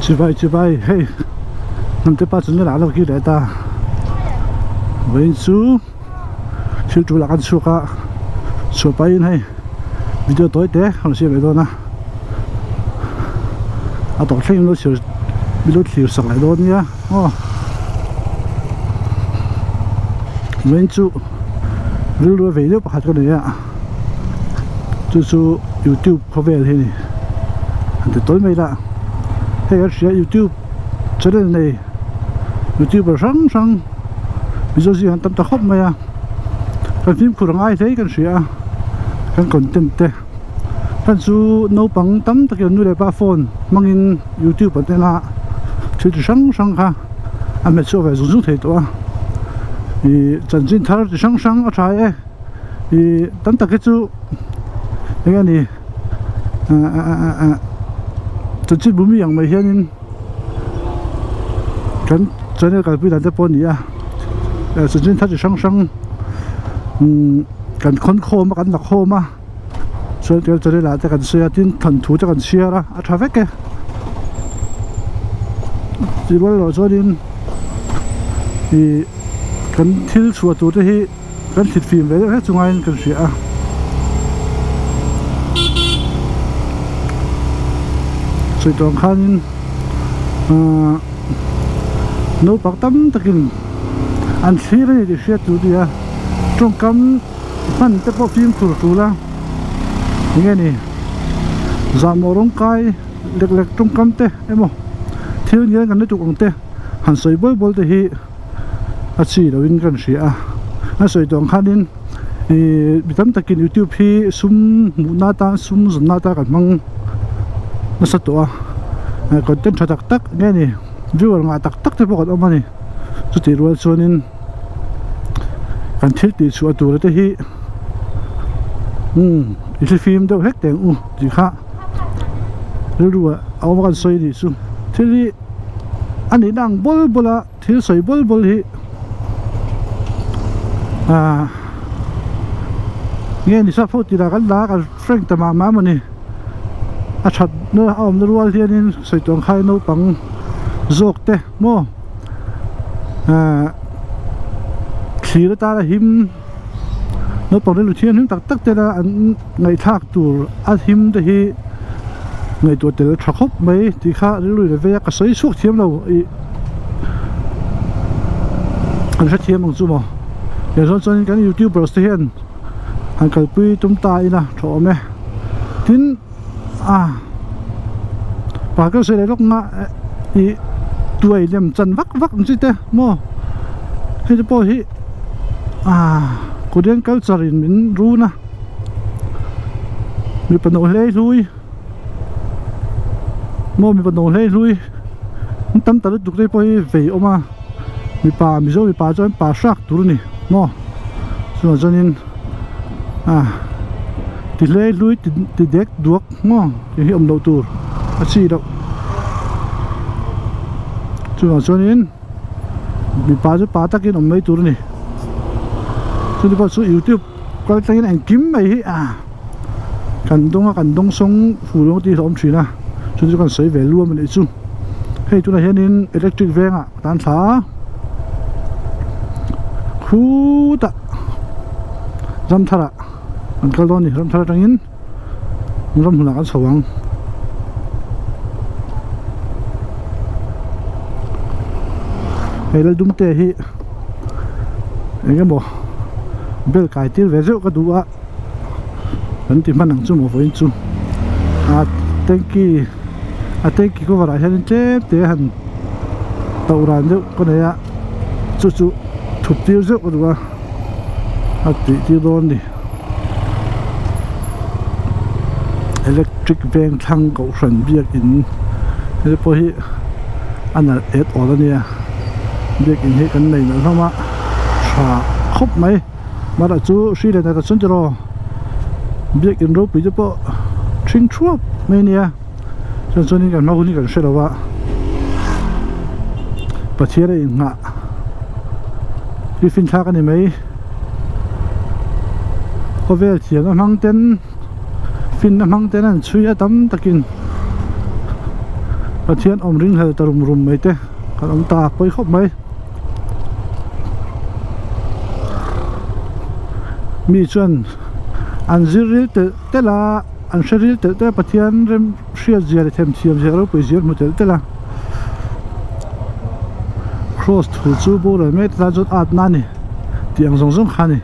Chibai chibai hei hnamte pa chu nula a lo kir leh ta vawiin chu thil tul ah kan chhuak a chhuah pahin hei video tawi te a rawn siam leh dawn a a tawp thlengin lo chhir lo thlir sak leh dawn nia aw vawiin chu rilru a vei deuh pakhat ka nei a chu chu youtube khawvel hi a ni han ti tawi mai ila hei kan hria youtube channel nei youtuber hrang hrang mizo zingah an tam ta khawp mai a kan fimkhur a ngai hle kan hria a kan content te hman chu naupang tam takin an nu leh pa phone hmangin youtube an en a thil chi hrang hrang kha a hmet chhuak ve zung zung thei tawh a ih chanchin thar chi hrang hrang a tha e. Ih tam tak hi chu eng nge ni chanchin bumi ang mai hianin kan channel kalpui dan te pawh a ni a chanchin thar chi hrang hrang umm kan khawn khawm a kan la khawm a chuan kan channel ah te kan sawi a tin thawnthu te kan chhiar a a tha vek e tih rual erawh chuanin ih kan thil chhuah tur te hi. Kan thlit fim ve deuh hlek chu ngaiin kan hria a. Sawi tawh ang khanin ahh naupang tam takin an thlir a ni tih hriat tur a ni a tawngkam hman te pawh fimkhur tul a eng nge ni zahmawh rawng kai lek lek tawngkam te emaw thil ngial kan lutuk ang te han sawi bawl bawl te hi. a chi loin kan hria a a sawi tawh ang khanin ihh mi tam takin youtube hi sum hmuhna atan sum zawnna atan kan hmang nasa tawh a content tha tak tak nge ni viewer ngah tak tak te pawh kan awm a ni chutih rual chuanin kan thil tih chhuah tur te hi umm i thlifim deuh hlek teh ang u tih kha rilru ah a awm a kan sawi a nih chu thil hi. A nihna ang bawl bawl a thil sawi bawl bawl hi ahh nge ni sap ho tih lah kan la kan frank ta mah mah mawni a that na a awmna rual hianin sawi tawng khai naupang zawk te maw ahh thlir atana him naupang rilru thianghlim tak tak tena an ngaihthlak tur a him te hi ngaihtuah tel tha khawp mai tih kha rilru in a vei a ka sawi chhuak thiam lo ih an hrethiam ang chu maw tiang zawng chuan kan youtubers te hian han kalpui tum ta ila tha awm e tin a pa ka sawi leh lawk nga ih tuai lem chan vak vak ang chi te maw hei te pawh hi ah Korean culture in min run a mipa no hlei hlui maw mipa no hlei hlui an tam ta lutuk te pawh hi vei awm a mipa mizo mipa chuan pa hrak tur a ni maw chuvang chuanin ah ti hlei hlui ti dek duak maw tih hi awm loh tur a chi loh chuvang chuanin mipa chu pa takin awm mai tur a ni chumi pawh chu youtube kal tangin engkim mai hi ah kan dawng a kan dawng sawng fu lo tih hi a awm thin a chu chu kan sawi ve luam a nih chu hei tunah hianin electric vengah tan thla khutah ramtharah an kal dawn a ni ramthar atangin ram hmunah kan chho ang. Hei Laldumte hi eng emaw bel kai tir ve zeuh ka duh a kan ti hman ang chu maw vawiin chu a tanky a tanky cover ah hianin tlem te han toh ran deuh ka nei a chu chu thup tir zeuh ka duh a a tih tir dawn a ni electric veng thlang kohhran biakin hei pawh hi a nalh et awl a nia biakin hi kan nei nalh hlawm a tha khawp mai mahla chu hri leh nat a chuan tiraw biakin ropui te pawh ṭhing ṭhuap mai a nia chuan chuanin kan hma hun hi kan hre lo a Pathian a inngah hi finthlak a ni mai khawvel thiamna hmang ten finna hmang ten an chhui a tam takin. Pathian awm ring hlel ta rum rum mai te kan awm ta pawi khawp mai. Mi chuan an zir ril telh telh a, an hre ril telh telh a, Pathian rem hriat zia leh themthiam zia ropui zia an hmu telh telh a. Cross thu chu boral mek te tan chuan at na a ni tih ang zawng zawng kha a ni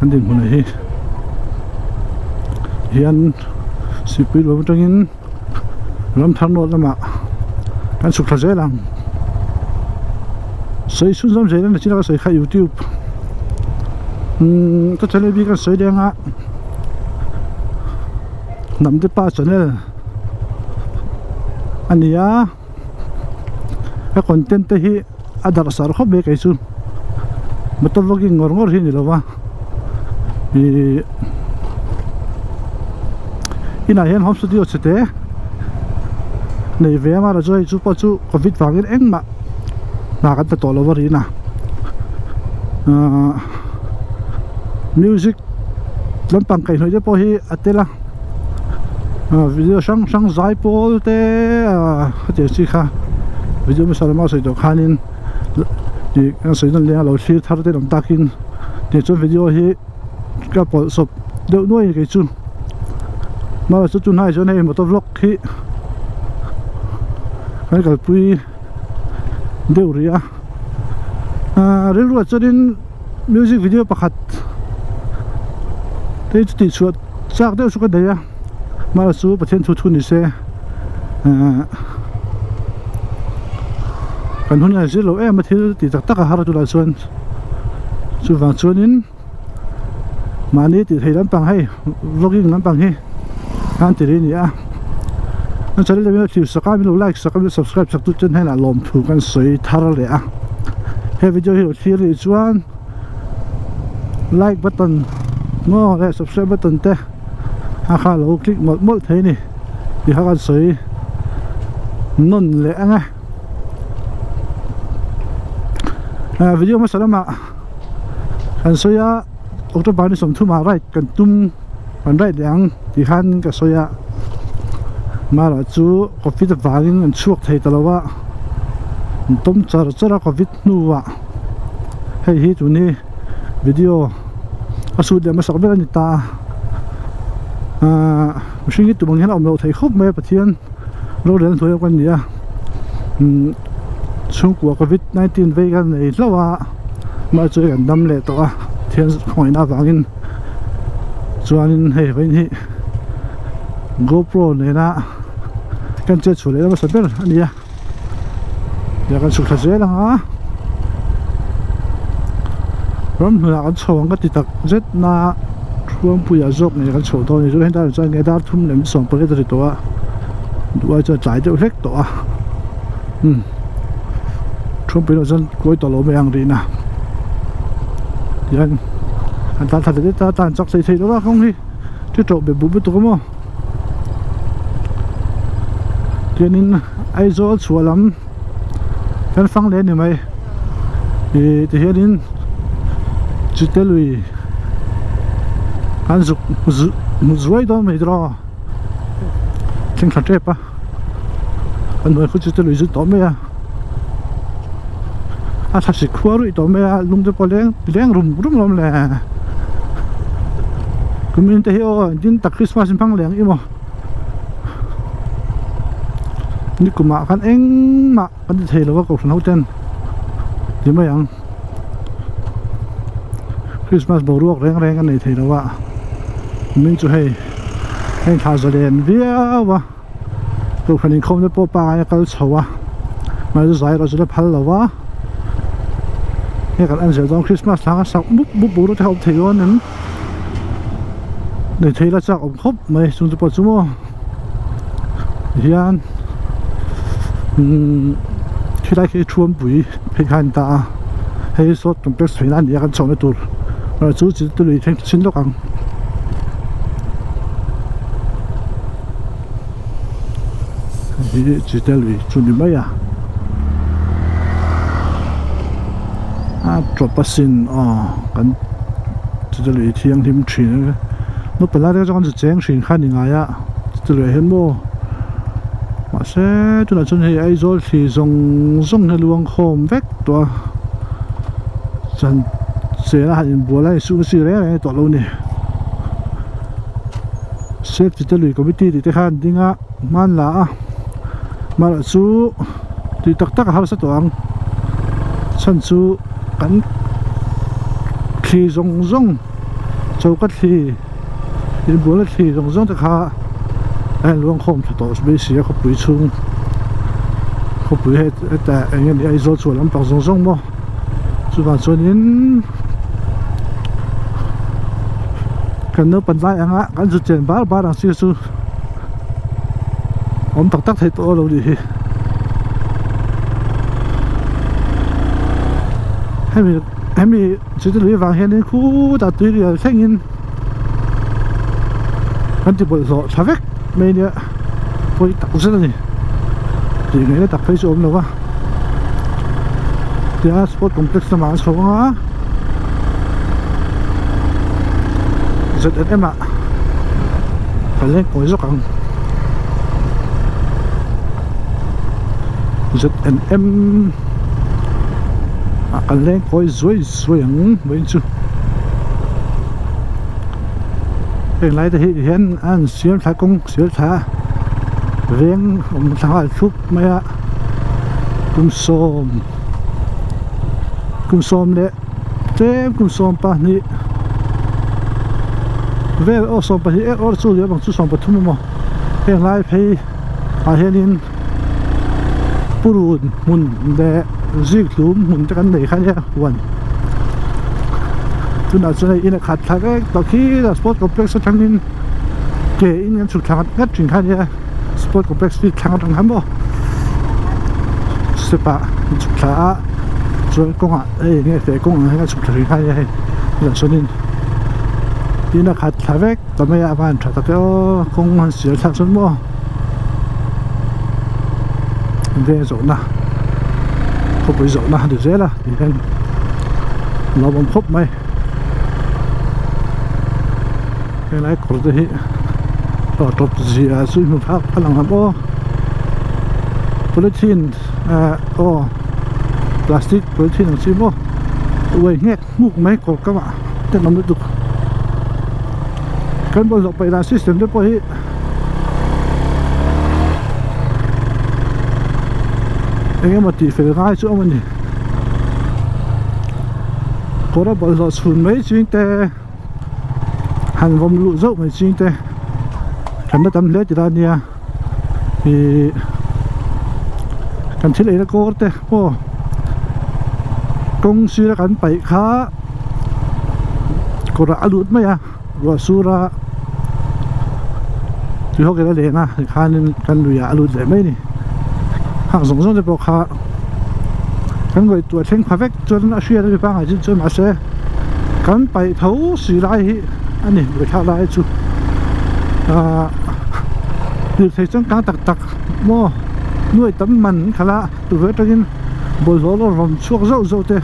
an dinhmun ah hi hian sipui luam atangin ram thar nawt lamah kan chhuk thla zel ang sawi chhun zawm zel a ni chin a ka sawi kha youtube umm ka channel bik an sawi leng a hnam te pa channel a ni a ka content te hi a darh sar khawp mai kei chu motor vlogging ngawr ngawr hi a ni lo va ihh inah hian home studio chhe te nei ve a mahla chu hei chu pawh chu covid vangin engmah hna kan ta tawh lo a rin a ahh music lampang kaihhnawih te pawh hi a tel a ah video hrang hrang zai pawl te ah hetiang chi kha video hmasa lama sawi tawh khanin tih kan sawi nawn leng a lo thlir thar te lam takin tih chuan video hi ka pawlh sawp deuh nuai a ni kei chu mahse chu tunah chuan hei motor vlog hi kan kalpui deuh rih a ah rilruah chuanin music video pakhat te chu tih chhuah chak deuh chu ka nei a mahse chu Pathian thu thu ni se ah kan hun hian zir loh em a thil tih tak tak a har tunah chuan chuvang chuanin mahni tih theih lampang hei vlogging lampang hi an ti rih a ni a an channel te min lo thlir sak a min lo like sak a min lo subscribe sak tu ten hnenah lawmthu kan sawi thar leh a he video hi lo thlir rih chuan like button maw leh subscribe button te a kha lo click mawlh mawlh thei a ni tih kha kan sawi nawn leh ang e video hmasa lamah kan sawi a October ni 30 ah ride kan tum kan ride leh ang tih khan ka sawi a mahla chu covid avangin an chhuak thei ta lo a an tawm char char a covid hnuah hei hi tun hi video a sut leh hmasak ber a ni ta a ahh mihring hi tum ang hian a awm loh theih khawp mai a Pathian rorel hnuai awk a ni a umm chhungkua covid 19 vei kha nei hlauh a mahse chu hei kan dam leh tawh a thian khawngaihna avangin chuanin hei vawiin hi gopro nena kan chet chhuah leh hmasa ber a ni a tia kan chhuk thla zel ang a ramhnuaiah kan chho ang ka ti tak zet na Thuampuiah zawk ngei kan chhoh dawn a ni chu helai chuan nge dar thum leh 18 a ri tawh a duh ai chuan a tlai deuh hlek tawh a umm Thuampui erawh chuan kawi tawh lo mai ang rihna tihian an tan thla leh ta tan chak thei thei lo a kawng hi thi tawh be buh lutuk a maw tihianin Aizawl chhuah lam kan fang leh a ni mai ih tihianin chite lui an zuk hmu zuai dawn mai tiraw thleng thla tep a an hnuai khu chite lui zut tawh mai a a thlasik khua ruih tawh mai a lung te pawh leng leng rum rum lawm le kumin te hi aw engtin tak Christmas in hmang leh ang i maw. Nikumah khan engmah kan ti thei lo a kohhran ho ten ti mai ang Christmas boruak reng reng an nei thei lo a min chu hei heng thla zalen viau a kohhran inkhawm te pawh pangai a kal chho a mahse zai erawh chu la phal lo a hei kan en zel dawn Christmas thla kha sak mup mup boruak te kha awm thei dawn em. Nei thei la chak awm khawp mai chung chu pawh chu maw hian umm khilai khi thuampui phei kha a ni ta a hei sawt complex phei na a ni a kan chhohna tur chu chi te lui thleng chin lawk ang. Hei chi te lui chu ni mai a a tawp asin aw kan chi te lui thianghlim thin a naupang lai te chuan chu cheng thin kha a ni ngai a chi te lui ah hian maw. Mahse tunah chuan hei Aizawl thli zawng zawng hi a luang khawm vek tawh a chuan chena han inbual a insuh nasa reng reng tawh lo a ni. Safety te lui committee tih te khan an ding a hma an la a mahla chu tih tak tak a harsa tawh ang chhan chu kan thli zawng zawng choka thli inbualna thli zawng zawng te kha a inluang khawm tha tawh mai si a khawpui chhung khawpui hetah eng nge ni Aizawl chhuah lampang zawng zawng maw chuvang chuanin kan naupan lai anga kan zu chen bar bar ang chi chu awm tak tak thei tawh lo nih hi hemi hemi chute lui vang hianin khutah tui rial thlengin kan ti bawlhhlawh tha vek mai nia pawi tak zet a ni tih ngaihna tak phei chu a awm lo va. Tia sport complex lamah an chho anga Z&M ah kan leng kawi zawk ang Z&M ah kan leng kawi zuai zuai ang vawiin chu heng lai te hi hian a an siam thla kawng sial thla veng awm thla nghal thlup mai a. Kum sawm kum sawm leh tlem kum sawm pahnih vel aw sawm pahnih er awr chu leh bang chu sawm pathum emaw heng lai phei ah hianin purun hmun leh zikhlum hmun te kan nei kha nia huan tunah chuan hei in a khat thla vek tawh khi sport complex atangin ke in kan chhuk thla ngat ngat thin kha nia. Sport complex hi thlang atang khan maw step ah an chhuk thla a chuan kawngah hei enge feh kawng ang hian a chhuk thla thin kha ania hei tunah chuanin tin a khat thla vek ta mai a a van tha tak e aw kawng han sial thlak chuan maw veng zawhna khawpui zawhna a ni zel a ti hian lawmawm khawp mai. Helai kawr te hi aw tawp zia chu hmu phak a lang ang aw polythene ah aw plastic polythene ang chi maw uai nghek hmuk mai kawr kamah ten awm lutuk kan bawlhhlawh paih dan system te pawh hi eng emaw tih fel ngai chu awm a ni kawr a bawlhhlawh chhun mai ching te. Han vawm luh zauh mai ching te kan la tam hle ti lai ania ihh kan thil eina kawr te aw kawng sira kan paih kha kawrah a lut mai a ruah sur a tihawk ila len a tikhanin kan luiah a lut leh mai a ni hang zawng zawng te pawh kha kan ngaihtuah thleng pha vek chuan a hriat a ni pangngai chin chuan mahse kan paih tho si lai hi a ni buaithlak lai chu ahh lirthei changkang tak tak maw nuai tam man khalh a tukverh atangin bawlhhlawh rawn rawn chhuak zauh zauh te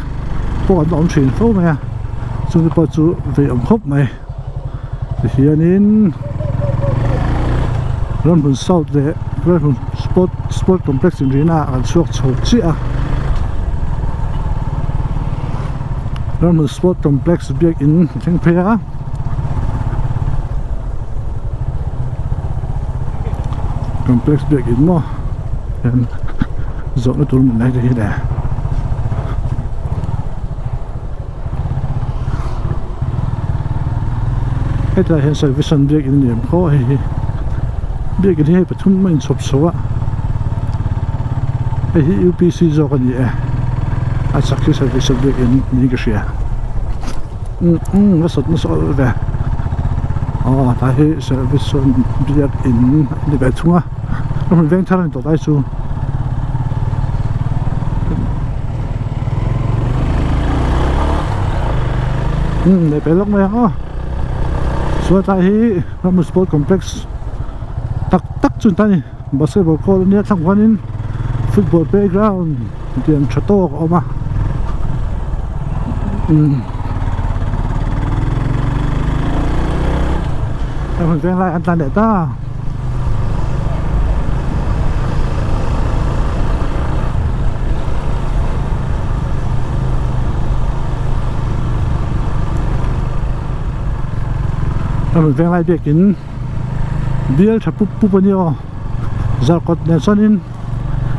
pawh an awm thin fo mai a chumi pawh chu vei awm khawp mai tihianin ramhlun south leh ramhlun sport sport complex inrina ah kan chhuak chho chiah a ramhlun sport complex biakin a thleng phei a complex biakin maw hian zawhna tur hmun lai te hi le. Hetlai hian service an biakin a ni em khaw hei hi biakin hi hei pathum a inchhawp chho a hei hi U P C zawk a ni e a chak hi service an biakin niin ka hria umm umm a sawt nasa awlh ve aw tlai hi service an biakin a ni ve thung a a hmun veng thar a ni tawh lai chu. Umm leh peh lawk mai ang aw chuan tlai hi Ramhlun sport complex tak tak chu ta ni basketball court ania thlang khuanin football playground tiang tha tawk a awm a umm hmun veng lai an tlan leh ta. Ka rawn veng lai biakin bial tha pup pup a ni aw zarkawt nen chuanin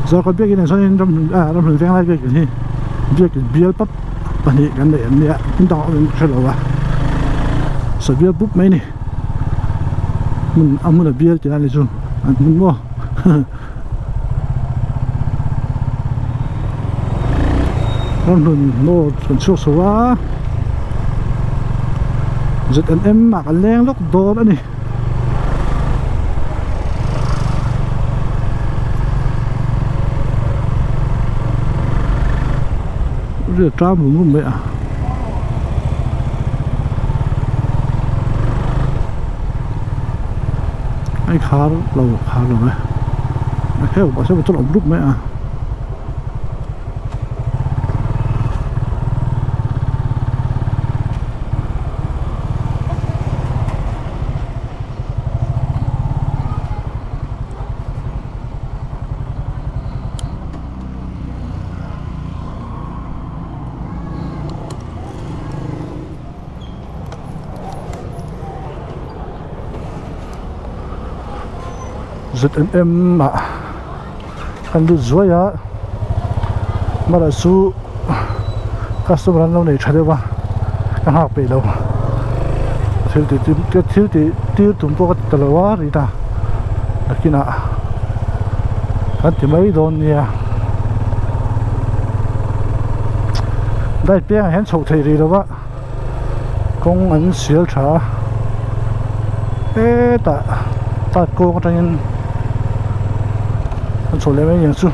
zarkawt biakin nen chuanin ram ah ramhlun veng lai biakin hi biakin bial pap pahnih kan neih an nia hmun dangah awm in ka hre lo a saw bial pup mai a ni hmun a hmun a bial tih a ni chu an hmun maw. Ramhlun north kan chhuak chho a Z and M ah kan leng lawk dawn a ni. Riat tlang rum rum mai a. Ai khar lo khar lo e a heuh mahse motor a awm rup mai a. Z and M ah kan lut zuai a amaherawh chu customer an lo nei tha deuh a ka nghak peih lo thil tih thil tih tir tum pawh ka ti ta lo a rih ta nakinah kan ti mai dawn nia dai piangah hian chhoh theih rih lo va. Kawng an sial tha a hetah tat kawng atangin an chho leh mai ang chu.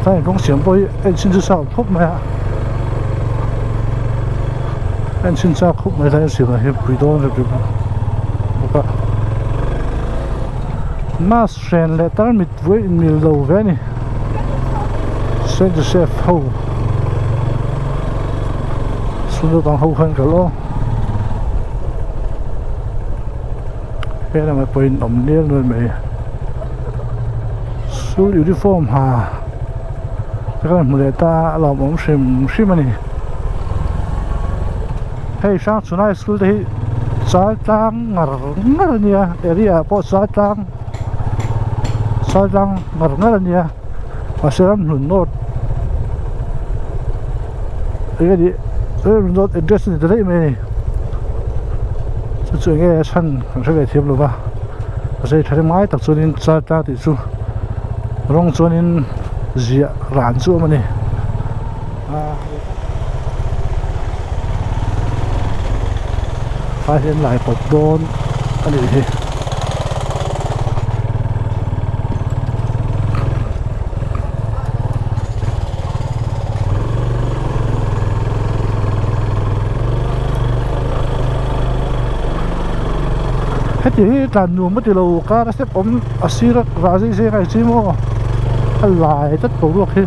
Tlai kawng siam pawh hi en chhin chu chak khawp mai a en chhin chak khawp mai tlai siam ah hian pui dawn rep rep bawk a mask hren leh tarmit Vui inmil lo ve a ni. Saint Joseph ho Sundarbang ho khan kal aw. He lamah pawhin awm nel nual mai. School uniform ha te kan hmu leh ta a lawmawm hrim hrim a ni. Hei Hrangchhunai school te hi Chaltlang ngar ngar a nia area ah pawh Chaltlang. Saitlang ngar ngar a nia mahse ramhlun north eng nge nih ramhlun north address a ni ta daih mai a ni chu chu eng nge a chhan kan hre ve thiam lo va mahse tha rem ngai tak chuanin Chaltlang tih chu rawng chuanin ziah ran chu a awm a ni. Tlai hian lai pawp dawn a nih hi. Heti hi tlan nuam a ti lo kar a step awm a sir a rah zing zing a inchei maw a lai tlat boruak hi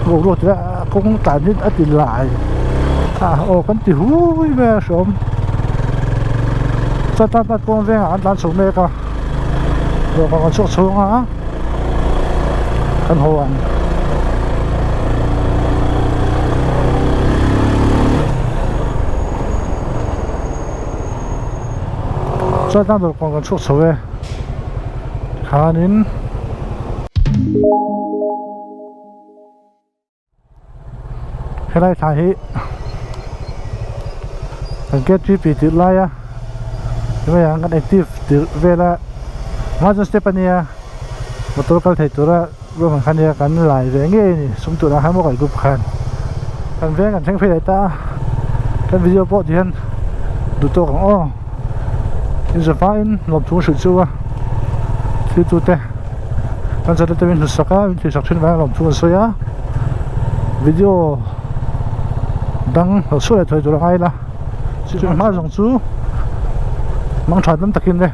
boruak tih a kawng tlan hi a ti lai a aw kan ti hui mai a hreawm chuan tan tan kawng vengah an tlan chho mek a dawhkan kan chhuak chhung a kan haw ang. Chuan tan dawhkan kan chhuak chho e khanin. Helai thla hi kan ktp tirh laia hmeiah hian kan active tirh vela hma chuan step a nia motor kal thei tura ruahman kha nia kan lai ve ngei a ni sum turah khan maw kan group khan kan veng kan thleng phei leh ta a kan video pawh ti hian duh tawk ang aw inzawhmain lawmthu hrilh chu a thil tute. Kan channel te min hmusak a min thihsak thin vang a lawmthu an sawi a video dang lo chhuah leh thawih tur a ngai ila chu hma zawng chu mang tha tam takin le.